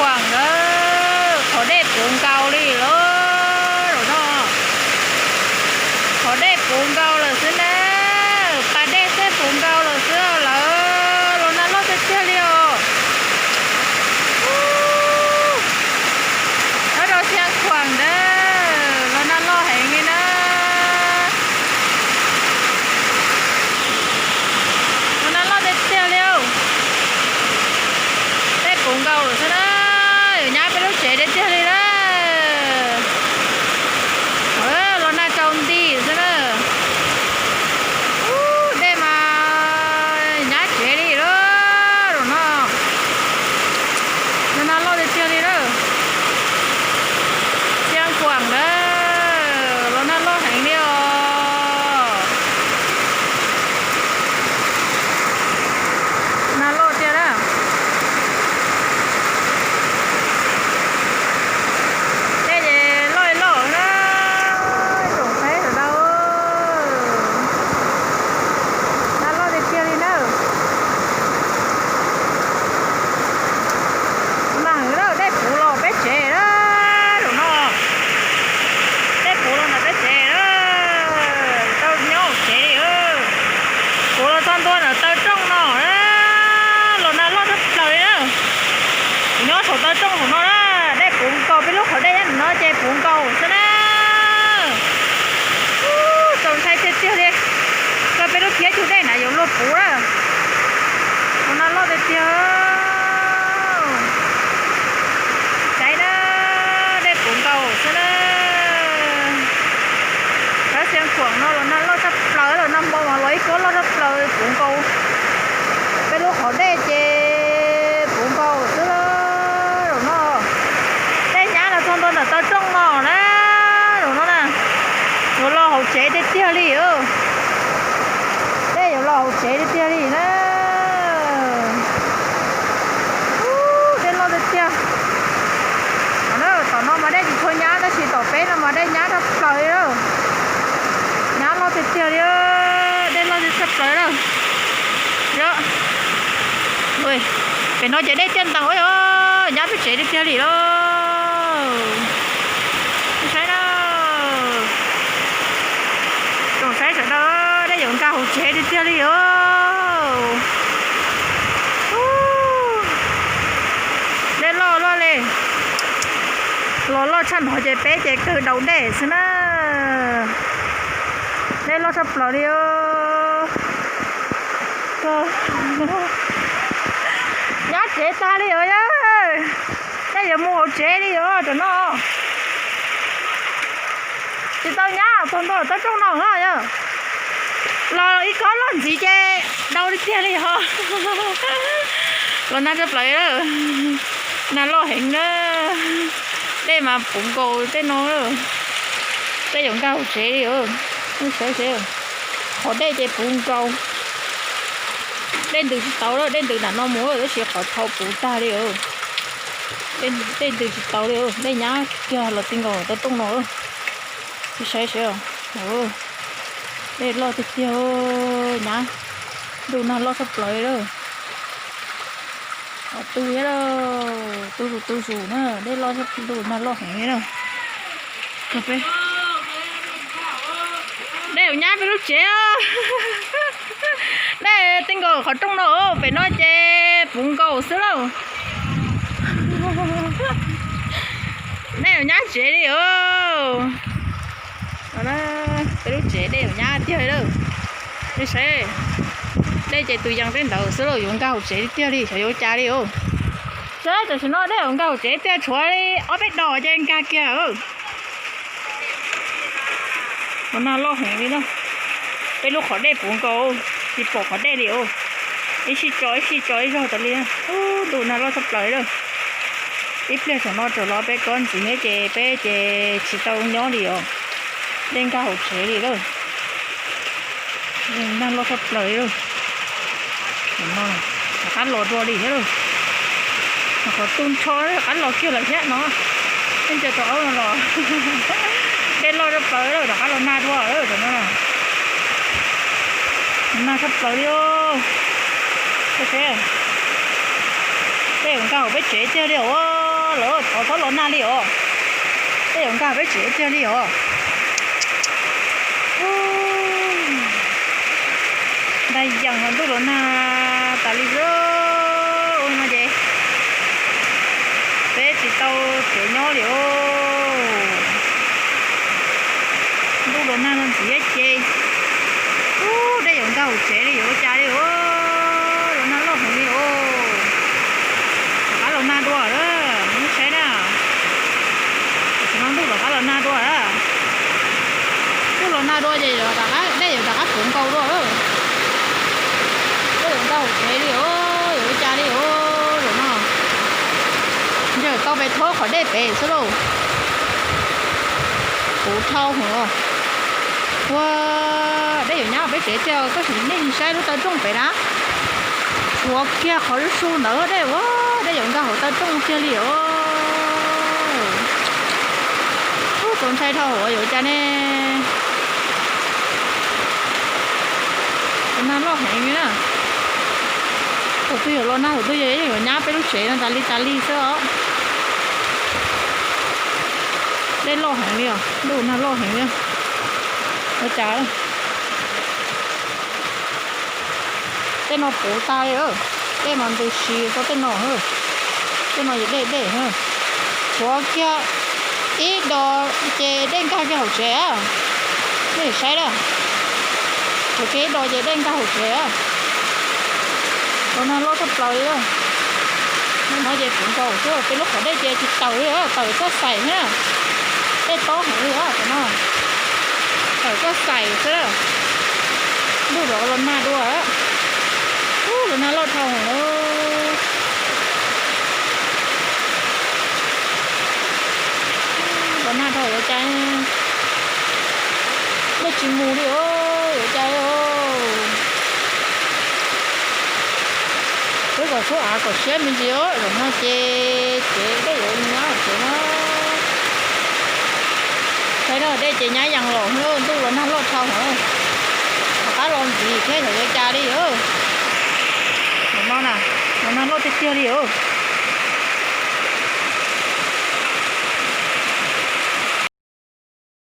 Kuam ntawd qhov dej puv nkaus li lawm no. Qhov dej puv nkaus lawm xwb na. Pas dej xwb puv nkaus lawm xwb lawm. Los nag loj tiag tiag li os. Nyob rau Xia Khuam ntawd los nag loj heev li na. Los nag loj tiag tiag li. Dej puv nkaus lawm xwb na. Yuav nyab peb lub tsev tiag tiag li na. Los nag tsaus nti xwb na. Ub, dej mas nyab tsev li lawm no. Los nag loj tiag tiag li na. Xia Khuam ntawd los nag loj heev li os. Nag loj tiag na. Dej ces loj li loj na. Tsoom saib sawv daws, nag loj tiag tiag li na. Nag heev lawm, dej puv los peb tsev na. Zaum no dej puv los ntawm peb tsev na. Tau nyob hauv tsev li. Puv los txog ntua ntawm taw rooj no na. Los nag loj tshaj plaws li na. Kuv nyob saum taw rooj saum no na. Dej puv nkaus, peb lub qhov dej nyob no ces puv nkaus xwb na. Ub, txaus ntshai tiag tiag li. Koj peb lub phiab cug dej na yuav luag puv na. Los nag loj tiag tiag. Saib na, dej puv nkaus xwb na. Cov Xia Khuam no los nag loj tshaj plaws, los nag hmo mas los ib kob loj tshaj plaws puv nkaus. Peb lub qhov dej ces puv nkaus xwb zaum no. Dej nyab los txog ntua ntawm taw rooj no na, zaum no na. Yuav los hauv tsev tiag tiag li. Dej yuav los hauv tsev tiag tiag li na. Ub, dej loj tiag tiag. Tom no mas dej tsis tshua nyab tab sis tom peb no mas dej nyab tshaj plaws li. Nyab loj tiag tiag li, dej loj tshaj plaws lawm. Pem no ces dej tiaj ntees, nyab peb tsev tiag tiag li lauj. Saib na, tsoom saib sawv daws, dej yuav nkag hauv tsev tiag tiag li os. Dej loj luaj li. Los loj tshaj no ces peb ces kawg daus dej xwb na. Dej loj tshaj plaws li. Nyab tsev tag li os. Dej yuav mus hauv tsev li os tam no. Tsis tau nyab txog ntua taw rooj no na yog. Los ib kob loj ntxiv ces daus li tiag li os. Los nag tshaj plaws, nag loj heev na. Dej mas puv nkaus tej no. Peb yuav nkag hauv tsev li os. Saib seb, qhov dej ces puv nkaus. Dej ntws tsis tau lawm, dej ntws nram no mus tab sis qhov chaw puv tag li os. Dej ntws tsis tau li, dej nyab kiag los ti nkaus taw rooj no. Saib seb, dej loj tiag tiag, nyab, ntuj nag loj tshaj plaws li. Qhov tu thiab, tu zus tu zus na, dej loj, ntuj nag loj heev li na. Dej yuav nyab peb lub tsev. Dej ti nkaus qhov rooj no, pem no ces puv nkaus xwb lauj. Dej yuav nyab tsev li os. Peb lub tsev dej yuav nyab tiag li lawm. Nej saib, dej ces tus yees tej ntawd xwb lauj, yuav nkag hauv tsev tiag li, xyov yuav ua cas li os. Saib tam sim no dej yuav nkag hauv tsev tiag, tshuav li ob peb dos ces nkag kiag. Ua nag loj heev li na. Peb lub qhov dej puv nkaus, tsis pom qhov dej li os. Ib sij tso ib sij tso ib zaug tas li. Ub, ntuj nag loj tshaj plaws li lawm. Ib pliag saum no raws los peb kob ntxiv thiab ces peb ces tsis tau nyob li os. Dej nkag hauv tsev li lawm. Nag loj tshaj plaws li lawm. Rov qab los dua li thiab lawm. Qhov tu nrho rov qab los kiag lawm thiab no. Tej ncaws rau aub no los. Dej loj tshaj plaws lawm, rov qab los nag dua lawm no. Nag tshaj plaws li os. Dej nkag hauv peb tsev tiag li os. Lawv thov txhob los nag li os. Dej yuav nkag peb tsev tiag li os. Ntag yees los ntuj los nag tas li xwb. Ua no ces peb tsis tau tsev nyob li os. Ntuj los nag no ntxiv ces, ub, dej yuav nkag hauv tsev li yuav ua cas li os. Los nag loj heev li os. Rov qab los nag dua lawm, nej saib na. Tam sim no ntuj rov qab los nag dua lawm. Ntuj los nag dua ces dej yuav rov qab puv nkaus dua lawm. Dej yuav nkag hauv tsev li os, yuav ua cas li os zaum no. Ntsawm tau pes thob qhov dej pem xwb lauj. Puv dhau heev os. Ua, dej yuav nyab peb tsev tiag, koj sim nej saib lub taw rooj pem na. Tshuav kiag qhov su ntawd dej, ua, dej yuav nkag hauv taw rooj kiag li os. Ub, txaus ntshai dhau hauv yuav ua cas ne. Los nag loj heev li na. Thaum twg yuav los nag thaum twg yeej yuav nyab peb lub tsev no tas li tas li xwb os. Dej loj heev li os, ntuj nag loj heev li. Ua cas tej no puv tag li, tej mas ntws si tau tej no. Tej no yog dej dej. Tshuav kiag ib dos ces dej nkag kiag hauv tsev. Nej saib na, tshuav kiag ib dos ces dej nkag hauv tsev. Los nag loj tshaj plaws li. Nim no ces puv nkaus xwb, peb lub qhov dej ces tsis tawm li, tawm txoj xaim xwb. Dej tob heev li os, tam no tawm txoj xaim xwb. Ntuj rov los nag dua. Ub, los nag loj dhau heev. Los nag dhau yuav cas, nej tsis mus li os, yuav cas li os. Wb kom suab av kom siab me ntsis os, zaum no ces tsev dej yuav nyab tsev no. Saib no dej ces nyab yees los, ntuj los nag loj dhau heev. Rov qab los ntxiv thiab xyov yuav cas li os. Zaum no na, los nag loj tiag tiag li os.